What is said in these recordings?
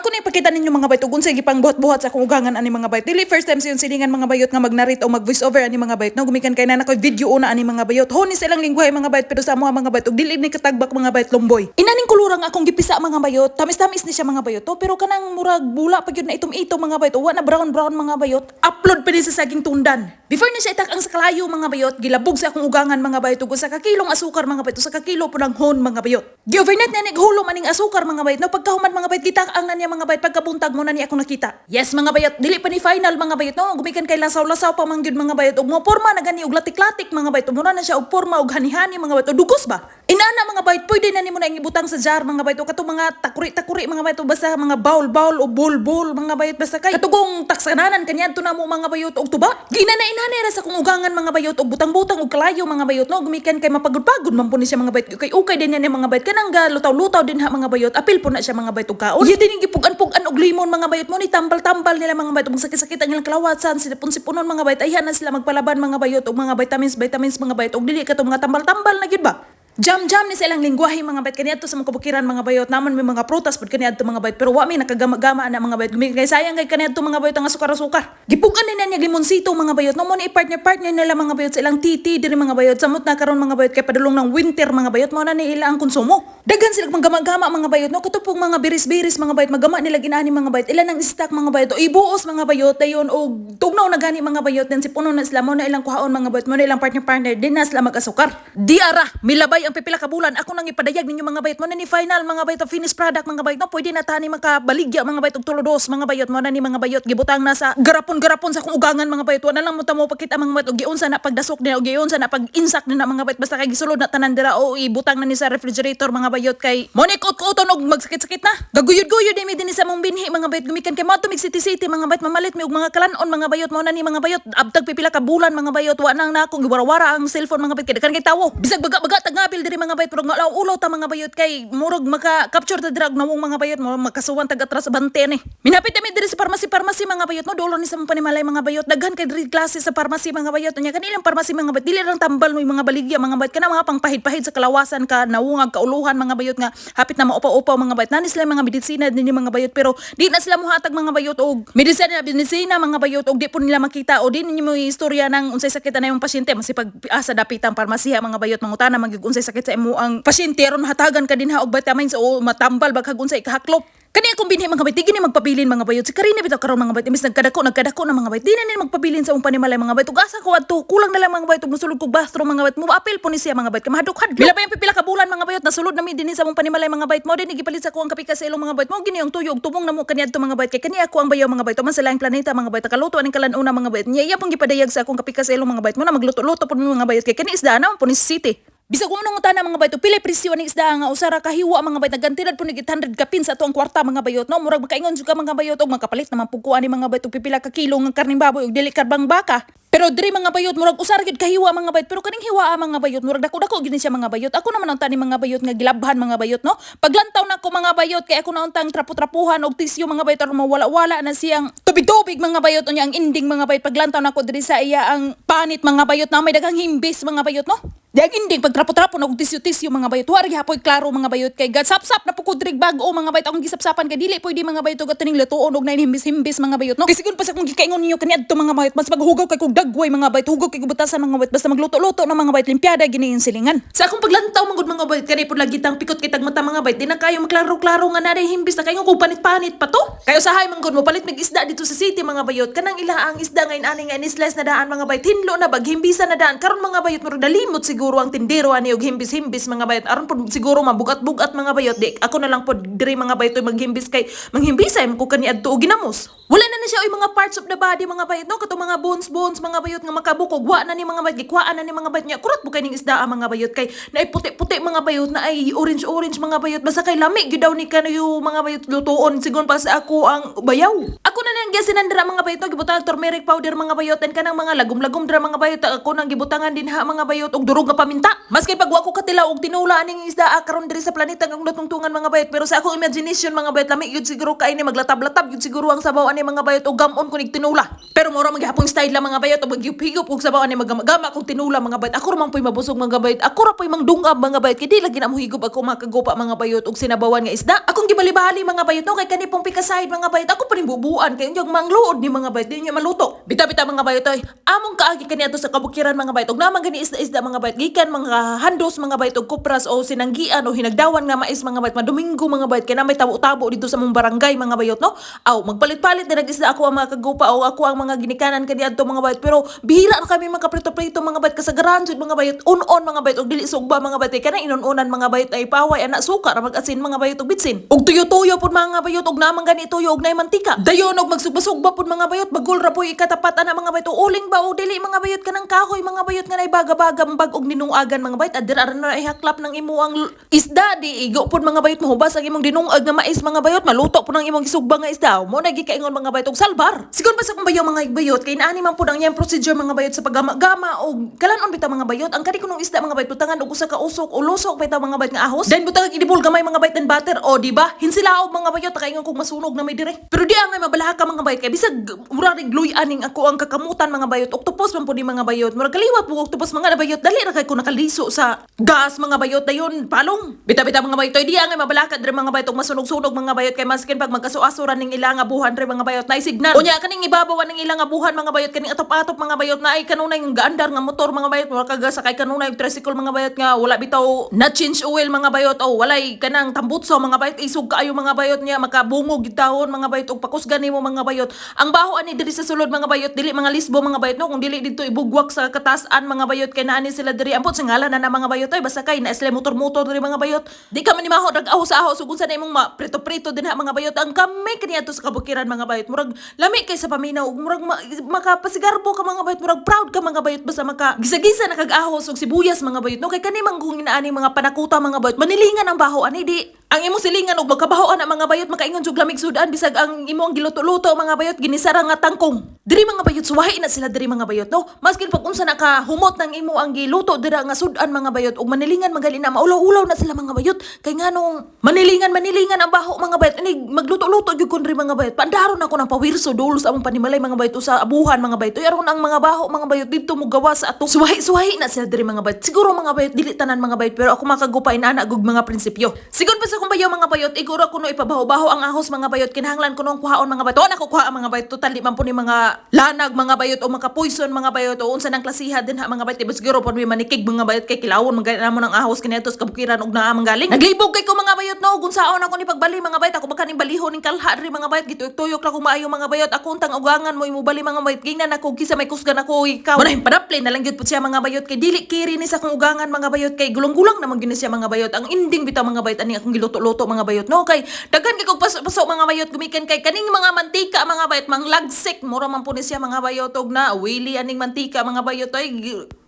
Ako na ipakita ninyo, mga bayot, ug unsay gipang buhat-buhat sa akong ugangan ani, mga bayot. Dili first time sa iyong silingan, mga bayot, nga mag-narrate o mag voice over ani, mga bayot, no? Gumikan kay na ko video una ani, mga bayot. Hon ni silang lingwahe, mga bayot, pero sa mga bayot ug dili ni katagbak, mga bayot, lumboy. Inaning kulurang akong gipisa, mga bayot. Tamis-tamis ni siya, mga bayot to, pero kanang murag bula pa gyud na itom-itom, mga bayot. Wa na brown brown, mga bayot. Upload pa din sa saging tundan. Before na siya itak ang sa kalayo, mga bayot, gilabog sa akong ugangan, mga bayot, ug usa ka kilong asukar, mga bayot, usa ka kilo po ng hon, mga bayot. Gi-overnight na naghulom aning asukar, mga bayot. No pagkahuman, mga bayot, gitak ang na niya, mga bayot, pagkabuntag mo na niya ako nakita. Yes, mga bayot, dili pa ni final, mga bayot, no. Gumikan kay lasaw-lasaw pa man gyud, mga bayot, ug mo porma na gani og latik-latik, mga bayot. Mura na siya og porma og hani-hani, mga bayot, o dugos ba? Inana, mga bayot, pwede na nimo na ibutang sa jar, mga bayot, o katong mga takuri-takuri, mga bayot, o basta mga bowl-bowl o bowl-bowl, mga bayot, basta kay katugong taksananan kaniadto na mo, mga bayot, og tuba. Ginana inana ra sa akong ugangan, mga bayot, og butang-butang og kalayo, mga bayot, no. Gumikan kay mapagod-pagod man po ni siya, mga bayot, kay ukay din niya mga bayot, kanang ga lutaw-lutaw din ha, mga bayot, apil po na siya, mga bayot, og kaon. Iya din gipugan-pugan og limon, mga bayot, mo ni tambal-tambal nila, mga bayot, ug sakit-sakit ang ilang kalawasan, sipon-siponon, mga bayot, ayhan na sila magpalaban, mga bayot, og mga vitamins vitamins, mga bayot, og dili katong mga tambal-tambal na gyud ba. Jam-jam ni sa ilang lingwahe, mga bayot, kaniadto sa mga kabukiran, mga bayot, naman may mga prutas pud kaniadto, mga bayot, pero wa mi nakagama-gama na, mga bayot, gumi kay sayang kay kaniadto, mga bayot, ang asukar-asukar. Gipugan din na niya limonsito, mga bayot, no? Mo ni partner-partner nila, mga bayot, sa ilang titi diri, mga bayot. Samot na karon, mga bayot, kay padulong ng winter, mga bayot, mo na ni ila ang konsumo. Daghan sila manggama-gama, mga bayot, no? Katupong mga biris-biris, mga bayot, magama nila ginani, mga bayot, ilan ang stock, mga bayot, o ibuos, mga bayot, dayon og tugnaw na gani, mga bayot, then sipuno na sila, mo na ilang kuhaon, mga bayot, mo na ilang partner-partner din na sila mag-asukar. Di ara milabay ang pipila ka bulan, ako nang ipadayag ninyo, mga bayot, mo na ni final, mga bayot, finished product, mga bayot, no? Pwede na tani makabaligya, mga bayot, og tulo-dos, mga bayot. Mo na ni, mga bayot, gibutang na sa garapon-garapon sa akong ugangan, mga bayot. Wala lang mo tamo pakita, mga bayot, og giunsa na pagdasok nila og giunsa na pag-insak nila, mga bayot, basta kay gisulod na tanan dira o ibutang na ni sa refrigerator, mga bayot, kay mo ni kuot-kuoton og magsakit-sakit na. Gaguyod-guyod mi dinhi sa mong binhi, mga bayot, gumikan kay mo mig city city, mga bayot, mamalit mi og mga kalanon, mga bayot. Mo na ni, mga bayot, abtag pipila ka bulan, mga bayot, wa nang nako giwarawara ang cellphone, mga bayot, kay daghan kay tawo. Bisag baga-baga tag ngabil diri, mga bayot, pero ulaw ta, mga bayot, kay murag maka capture ta dira og nawong, mga bayot, mo makasuwan tag atras bante ni. Minapit mi diri sa pharmacy pharmacy, mga bayot, no? Dulo ni sa mong panimalay, mga bayot. Daghan kay diri klase sa pharmacy, mga bayot. Unya kanilang pharmacy, mga bayot, dili lang tambal no mga baligya, mga bayot, kana mga pangpahid-pahid sa kalawasan ka nawungag kauluhan, mga bayot, nga hapit na maupaw-upaw, mga bayot. Nani sila mga medisina dinhi, mga bayot, pero di na sila muhatag, mga bayot, og medisina medisina, mga bayot, og di po nila makita o di ninyo mo istorya ng unsay sakit na yung pasyente. Masipag asa dapitang parmasiya, mga bayot, mangutana magyud unsay sakit sa imo ang pasyente aron mahatagan ka dinha og vitamins o matambal baghag unsay kahaklop. Kani akong binhi, mga bayot, di gini magpabilin, mga bayot. Si Karina bitaw karon, mga bayot, imbis nagkadako, nagkadako na, mga bayot. Di na ni magpabilin sa akong panimalay, mga bayot. Ug asa ko adto, kulang na lang, mga bayot, ug mosulod kog bathroom, mga bayot. Mo apil po ni siya, mga bayot, kay mahadok-hadlok. Mila pa yung pipila ka bulan, mga bayot, nasulod na mi dinhi sa among panimalay, mga bayot. Mo din gipalit sa ako ang kapika sa ilong, mga bayot. Mo gini ang tuyo ug tubong na mo kaniadto, mga bayot. Kay kani ako ang bayaw, mga bayot. Man sa laing planeta, mga bayot. Nakaluto aning kalan-una, mga bayot. Nya iya pong gipadayag sa akong kapika sa ilong, mga bayot. Mo na magluto-luto po mga bayot. Kay kani isda na po ni city. Bisag kung unang utana, mga bayot, pila presyo aning isda nga usara kahiwa, mga bayot? Nagkantilad po nig 800 kapin sa ato ang kwarta, mga bayot, no? Murag makaingon jud ka, mga bayot, og makapalit naman pug ko ani, mga bayot, og pipila ka kilo nga karning baboy og dili karbang baka. Pero diri, mga bayot, murag usara gyud kahiwa, mga bayot, pero kaning hiwa, mga bayot, murag dako-dako gyud ni siya, mga bayot. Ako naman ang tani, mga bayot, nga gilabhan, mga bayot, no? Paglantaw nako, mga bayot, kay ako na untang trapo-trapuhan og tisyo, mga bayot, aron mawala-wala na siyang tubig-tubig, mga bayot. Unya ang ending, mga bayot, paglantaw nako diri sa iya ang panit, mga bayot, na may daghang himbis, mga bayot, no? Di ang ending pagtrapo-trapo na og tisyo-tisyo, mga bayot. Wa hapoy klaro, mga bayot, kay sap-sap na po ko diri bag-o, mga bayot. Akong gisapsapan kay dili pwede, mga bayot, og atuning lutuon og nain himbis-himbis, mga bayot, no? Kay sigon pa sa akong gikaingon ninyo kaniadto, mga bayot, mas maghugaw kay kog dagway, mga bayot, hugaw kay kog butasan, mga bayot, basta magluto-luto na, mga bayot, limpiada gini yung silingan. Sa akong paglantaw manggod, mga bayot, kani pud lagi tang pikot kay tag mata, mga bayot, di na kayo maklaro-klaro nga naa himbis na kayo kung panit-panit pa to. Kayo usahay manggod mo palit mig isda dito sa city, mga bayot, kanang ila ang isda ngayon ani nga ni-slice na daan, mga bayot, hinlo na bag himbisa na daan. Karon, mga bayot, murag nalimot siguro ang tindero ani og himbis-himbis, mga bayot, aron pud siguro mabugat-bugat, mga bayot. Di ako na lang pod diri, mga bayot, oy maghimbis kay manghimbisay man ko kani adto og ginamos. Wala na na siya oy mga parts of the body, mga bayot, no? Katong mga bones bones, mga bayot, nga makabukog, wa na ni, mga bayot, gikuhaan na ni, mga bayot niya. Kurot mo kay ning isda, mga bayot, kay naay puti-puti, mga bayot, na ay orange orange, mga bayot, basta kay lami gyud daw ni kanayo, mga bayot, lutuon sigon pa sa ako ang bayaw. Ako na nang giasinan dira, mga bayot, no? Gibutangan turmeric powder, mga bayot, and kanang mga lagom-lagom dira, mga bayot, ako nang gibutangan din ha, mga bayot, og durog nga paminta. Maski pag wa ko katilaw og tinula aning isda karon diri sa planeta ang natungtungan, mga bayot, pero sa akong imagination, mga bayot, lami gyud siguro kay ni, maglatab-latab gyud siguro ang sabaw ani, mga bayot, og gamon ko nig tinula. Pero mura maghapon style lang, mga bayot, og magyup-higop og sabaw ani, magama kog tinula, mga bayot. Ako ra man po'y mabusog, mga bayot. Ako ra po'y mangdungab, mga bayot, kay di lagi na mohigop ako, mga kagupa, mga bayot, og sinabawan nga isda. Akong gibalibali, mga bayot, no, kay kani pong pikaside, mga bayot, ako pa rin bubuan kay unyag mangluod ni, mga bayot, di niya maluto. Bita-bita, mga bayot, oy. Among kaagi kaniadto sa kabukiran, mga bayot, og naman gani isda-isda, mga bayot, gikan mga handos, mga bayot, og kupras o sinanggian o hinagdawan nga mais, mga bayot, madomingo, mga bayot, kay na may tabo-tabo dito sa mong barangay, mga bayot, no. Aw magpalit-palit na nag-isda ako ang mga kagupa o ako ang mga ginikanan kaniadto, mga bayot, pero bihira na kami makaprito-prito, mga bayot, kasagaran jud, mga bayot, un-on, mga bayot, og dili sugba, mga bayot, kay kanang inununan, mga bayot, ay paway ana, suka ra mag-asin, mga bayot, og bitsin og tuyo-tuyo pud, mga bayot, og namang gani tuyo og nay mantika. Dayon og magsugba-sugba pud, mga bayot, bagol ra poy ikatapat ana, mga bayot, uling ba o dili, mga bayot, kanang kahoy, mga bayot, nga nay baga-baga bag og ninungagan, mga bayot, adira ra na ihaklap ng imo ang isda, di igo pud, mga bayot, mahubas ang imong dinungag nga mais, mga bayot, maluto pud ang imong gisugba nga isda. Mo na gikaingon, mga bayot, og salbar. Sigon pa sa akong bayaw, mga bayot, kay naani man pud ang iyang procedure, mga bayot, sa paggama-gama og kalanon bitaw, mga bayot. Ang kani kunong isda, mga bayot, butangan og usa ka usok o lusok bitaw, mga bayot, nga ahos, then butangan edible gamay, mga bayot, and butter o di ba hinsilaob, mga bayot, kaingon kog masunog na may dire. Pero di angay mabalaha ka, mga bayot, kay bisag mura rig luy aning ako ang kakamutan, mga bayot, octopus man pud ni, mga bayot, murag kaliwat po octopus, mga bayot, dali ra kay ko nakaliso sa gas, mga bayot, dayon palong. Bita-bita, mga bayot, di angay mabalaka dire, mga bayot, og masunog-sunog, mga bayot, kay maskin pag magkaso-aso ra ning ilang nga buhan dire, mga bayot, na signal unya kaning ibabaw ning ilang nga buhan, mga bayot, kaning atop-atop, mga bayot, na ay kanunay nga gaandar nga motor, mga bayot, mura kaga sakay kanunay og tricycle, mga bayot, nga wala bitaw na change oil, mga bayot, o walay kanang tambutso, mga bayot, isog kaayo, mga bayot, niya makabungog gid taon, mga bayot, og pakusgan nimo, mga bayot. Ang baho ani diri sa sulod, mga bayot, dili mga lisbo, mga bayot, no, kung dili dito ibugwak sa katasan, mga bayot, kay naani sila diri ampot sa ngalan na na, mga bayot, ay basta kay na sila motor-motor diri, mga bayot, di ka man nimaho rag ahos ahos ug unsa na imong prito-prito din ha, mga bayot. Ang kami kaniadto sa kabukiran, mga bayot, murag lami kay sa paminaw ug murag makapasigarbo ka, mga bayot, murag proud ka, mga bayot, basta maka gisa-gisa na kag ahos ug sibuyas, mga bayot, no, kay kani man kung inaani mga panakuta, mga bayot, manilingan ang baho ani, di ang imong silingan og magkabaho ana, mga bayot, makaingon jud lamig sudan bisag ang imong giluto-luto, mga bayot, ginisara nga tangkong. Diri, mga bayot, suwahi na sila diri, mga bayot, no. Maskin pag unsa na ka humot ng imo ang giluto dira nga sudan, mga bayot, ug manilingan magali na, maulaw-ulaw na sila, mga bayot, kay nganong manilingan manilingan ang baho, mga bayot. Ini magluto-luto gyud kun diri, mga bayot, pandaron ako ng pawirso dulo sa among panimalay, mga bayot, sa abuhan, mga bayot. Uy, aron ang mga baho, mga bayot, didto mo gawa sa ato. Suwahi-suwahi na sila diri, mga bayot. Siguro, mga bayot, dili tanan, mga bayot, pero ako makagupay na ana gug mga prinsipyo. Sigon pa sa akong bayaw, mga bayot, iguro kuno ipabaho-baho ang ahos, mga bayot, kinahanglan kuno ang kuhaon, mga bayot. Ako kuha ang mga bayot, total di man po ni mga lanag, mga bayot, o mga poison, mga bayot, o unsa nang klasiha din ha, mga bayot. Ibig siguro po may manikig, mga bayot, kay kilawon mga namo ng ahos kaniadto sa kabukiran og naa manggaling. Naglibog kay ko, mga bayot, no, ug unsaon ako ni pagbali, mga bayot, ako baka ning balihon ning kalha diri, mga bayot, gituyok-tuyok ra ko maayo, mga bayot. Ako untang ugangan mo imubali, mga bayot, gingnan ako kisa may kusgan ako ikaw. Muna padaplin na lang gyud pud siya, mga bayot, kay dili kiri ni sa akong ugangan, mga bayot, kay gulong-gulang naman gyud ni siya, mga bayot. Ang ending bitaw, mga bayot, ani akong giluto-luto, mga bayot, no, kay daghan kay kog paso-paso, mga bayot, gumikan kay kaning mga mantika, mga bayot, manglagsik mura man po ni siya, mga bayot, og na wili aning mantika, mga bayot. Ay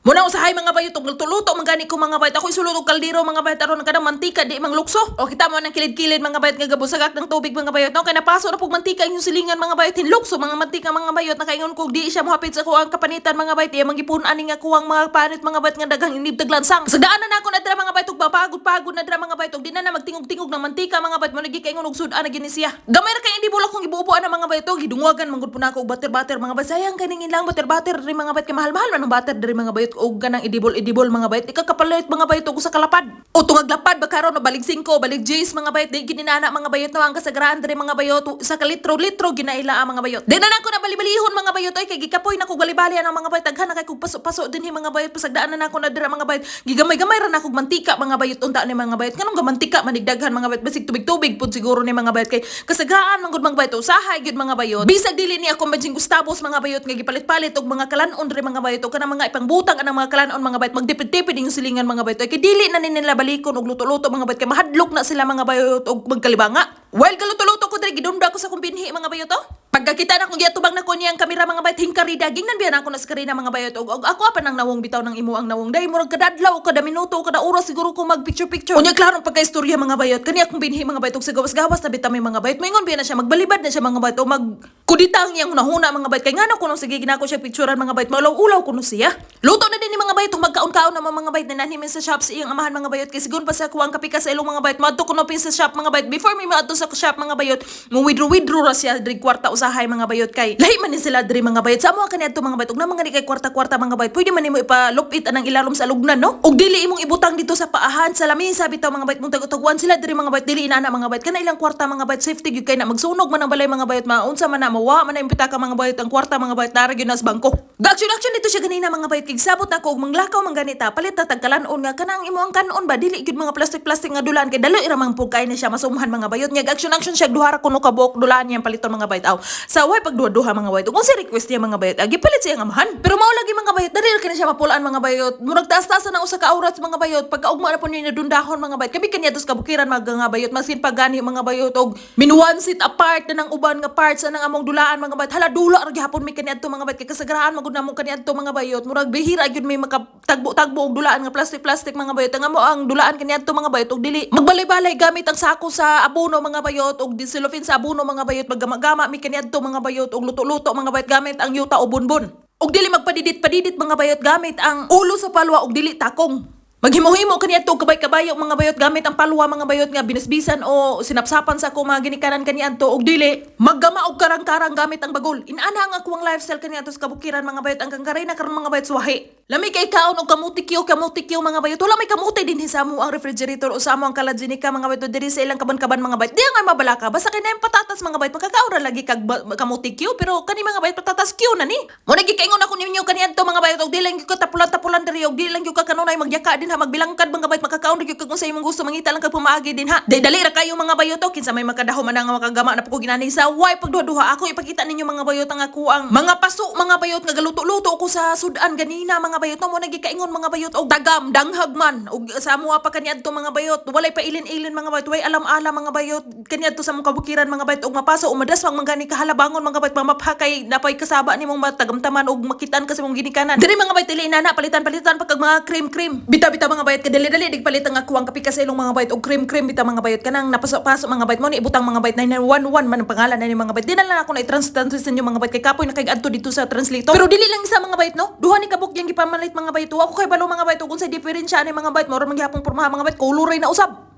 muna usahay, mga bayot, og luto-luto man gani ko, mga bayot, ako isulod og kaldero, mga bayot, aron kanang mantika di manglukso. O kita mo nang kilid-kilid, mga bayot, nga gabusagak ng tubig, mga bayot, no, kay napaso na pug mantika inyong silingan, mga bayot, hinlukso mga mantika, mga bayot. Nakaingon ko di siya mohapit sa kuang kapanitan, mga bayot, iya manggipun ani nga kuang mga panit, mga bayot, nga daghang inibtag lansang. Sagdaan na nako na dira, mga bayot, ug mapagod-pagod na dira, mga bayot, ug di na na magtingog-tingog ng mantika, mga bayot, mo nagi kaingon og sud-an na gini siya. Gamay ra kay hindi bulak kong ibuubuan ang mga bayot, og gidungwagan man gud po nako og butter-butter, mga bayot. Sayang kaning ilang butter-butter diri, mga bayot, kay mahal-mahal man ang butter diri, mga bayot, og kanang edible-edible, mga bayot, ikakapalit, mga bayot, og usa ka lapad o tungag lapad ba karon, o balig 5, balig 10, mga bayot, di gininana, mga bayot, no. Ang kasagraan diri, mga bayot, usa ka litro-litro ginaila ang mga bayot. Di na nako na bali-balihon, mga bayot, oy, kay gikapoy na ko balibali ang mga bayot, daghan na kay kog paso-paso dinhi, mga bayot. Pasagdaan na nako na dira, mga bayot, gigamay-gamay ra na kog mantika, mga bayot, unta ni, mga bayot, nganong gamantika manigdaghan, mga bayot? Basig tubig-tubig pud siguro ni, mga bayot, kay kasagaan man gud, mga bayot, usahay gyud, mga bayot, bisag dili ni ako majing Gustavos, mga bayot, nga gipalit-palit og mga kalanon diri, mga bayot, og kanang mga ipangbutang anang mga kalanon, mga bayot, magdipid-dipid yung silingan, mga bayot, kay dili na ni nila balikon og luto-luto, mga bayot, kay mahadlok na sila, mga bayot, og magkalibanga. While galuto-luto ko diri, gidumda ko sa akong binhi, mga bayot, oh. Pagkakita na kong giatubang na ko niyang kamera, mga bayot, hingkarida, gingnan biya na ako na sa Karina, mga bayot, og ako pa nang nawong bitaw ng imo ang nawong day, murag kadadlaw kada minuto kada oras siguro ko mag picture picture. Unya klarong pagka-istorya, mga bayot, kani akong binhi, mga bayot, og sa gawas-gawas na bitaw may, mga bayot, moingon biya na siya, magbalibad na siya, mga bayot, o mag Kudita ang iyang hunahuna, mga bayot, kay ngano kuno sige ginako siya picturean, mga bayot, maulaw-ulaw kuno siya. Luto na din ni, mga bayot, magkaon-kaon naman, mga bayot, nananhi sa shop sa iyang amahan, mga bayot, kay sigon pa sa kuwang kape ka sa ilong, mga bayot, moadto kuno pin sa shop, mga bayot. Before mi maadto sa shop, mga bayot, mo withdraw withdraw ra siya diri kwarta usahay, mga bayot, kay lahi man ni sila diri, mga bayot. Sa amo kaniadto, mga bayot, ug na mga ni kay kwarta-kwarta, mga bayot, pwede man nimo ipalupit anang ilalom sa lugnan, no, ug dili imong ibutang dito sa paahan sa lamesa bitaw, mga bayot, mong tagutaguan sila diri, mga bayot. Dili inana, mga bayot, kana ilang kwarta, mga bayot, safety gyud kay na magsunog man ang balay, mga bayot, maunsa man na, mawa man na yung pitaka, mga bayot, ang kwarta, mga bayot, nara gyud na sa bangko. Ga-action action dito siya ganina, mga bayot, kay sabot na ko og manglakaw man ganita, palit ta tagkalanon nga kanang imo ang kanon ba, dili gyud mga plastic plastic nga dulaan, kay dalo ira man pud kay na siya masumhan, mga bayot. Nya action action siya, duha ra kuno ka buok dulaan niyang paliton, mga bayot. Aw sa way pag duha-duha, mga bayot, kung si request niya, mga bayot, agi palit siya nga amahan. Pero mao lagi, mga bayot, dali ra kini siya mapulaan, mga bayot, murag taas-taasan ang usa ka oras, mga bayot, pagkaugma na po niya nadundahon, mga bayot. Kami kaniya sa kabukiran mga bayot, masin pa gani, mga bayot, og minuan sit apart na ng uban nga parts anang among dulaan, mga bayot. Hala, dula ra gihapon mi kaniadto, mga bayot, kay kasagaraan magud namong kaniadto, mga bayot. Murag bihira gyud may makatagbo-tagbo og dulaan nga plastic plastic, mga bayot. Ang amo ang dulaan kaniadto, mga bayot, og dili magbalay-balay gamit ang sako sa abono, mga bayot, og di cellophane sa abono, mga bayot. Maggama-gama mi kaniadto, mga bayot, og luto-luto, mga bayot, gamit ang yuta o bonbon, og dili magpadidit-padidit, mga bayot, gamit ang ulo sa palwa, og dili takong. Maghimo-himo kaniadto og kabay-kabayo, mga bayot, gamit ang palwa, mga bayot, nga binisbisan o sinapsapan sa ako mga ginikanan kaniadto, og dili maggama og karang-karang gamit ang bagol. Inana ang akuang lifestyle kaniadto sa kabukiran, mga bayot. Ang kangkaray na karon, mga bayot, suwahi. Lami kay kaon og kamuti kyo, kamuti kyo, mga bayot. Wala may kamuti din sa amo ang refrigerator o sa amo ang kalajinika, mga bayot, diri sa ilang kaban-kaban, mga bayot. Di nga mabalaka basta kay na patatas, mga bayot, makakaon ra lagi kag kamuti kyo. Pero kani, mga bayot, patatas kyo na ni. Mo nagikaingon ako ninyo kaniadto, mga bayot, og di lang gyud ka tapulan-tapulan diri, og di lang gyud ka kanunay magyaka din ha, magbilangkad, mga bayot, makakaon ra gyud kag unsa imong gusto, mangita lang kag pamaagi din ha. Day dali ra kayo, mga bayot, o kinsa may makadahom man nga makagama na po ko ginani sa way pagduha-duha. Ako ipakita ninyo, mga bayot, ang ako ang mga paso, mga bayot, nga galuto-luto ko sa sudan ganina, mga bayot, no. Mo nagikaingon, mga bayot, og tagam danghag man og sa amoa pa kaniadto, mga bayot, walay pa ilin-ilin, mga bayot, way alam-alam, mga bayot, kaniadto sa among kabukiran, mga bayot, og mapaso o madaswang man gani kahalabangon, mga bayot, mamapha kay napay kasaba nimong matagamtaman og makitaan kasi mong ginikanan diri, mga bayot. Dili inana, palitan-palitan pa kag mga cream cream bitaw bitaw, mga bayot, kadali-dali dig palit ang ako ang kape sa ilong, mga bayot, og cream cream bitaw, mga bayot, kanang napaso-paso, mga bayot, mo ni ibutang, mga bayot. 9911 man ang pangalan na ni, mga bayot. Di na lang ako na i-translate sa inyo, mga bayot, kay kapoy na kay adto dito sa translator. Pero dili lang isa, mga bayot, no, duha ni kabuk yang gipamalit, mga bayot. Wa ko kay balo, mga bayot, kung sa diferensya ani, mga bayot. Mao ra man gihapong pormaha, mga bayot, color na usab.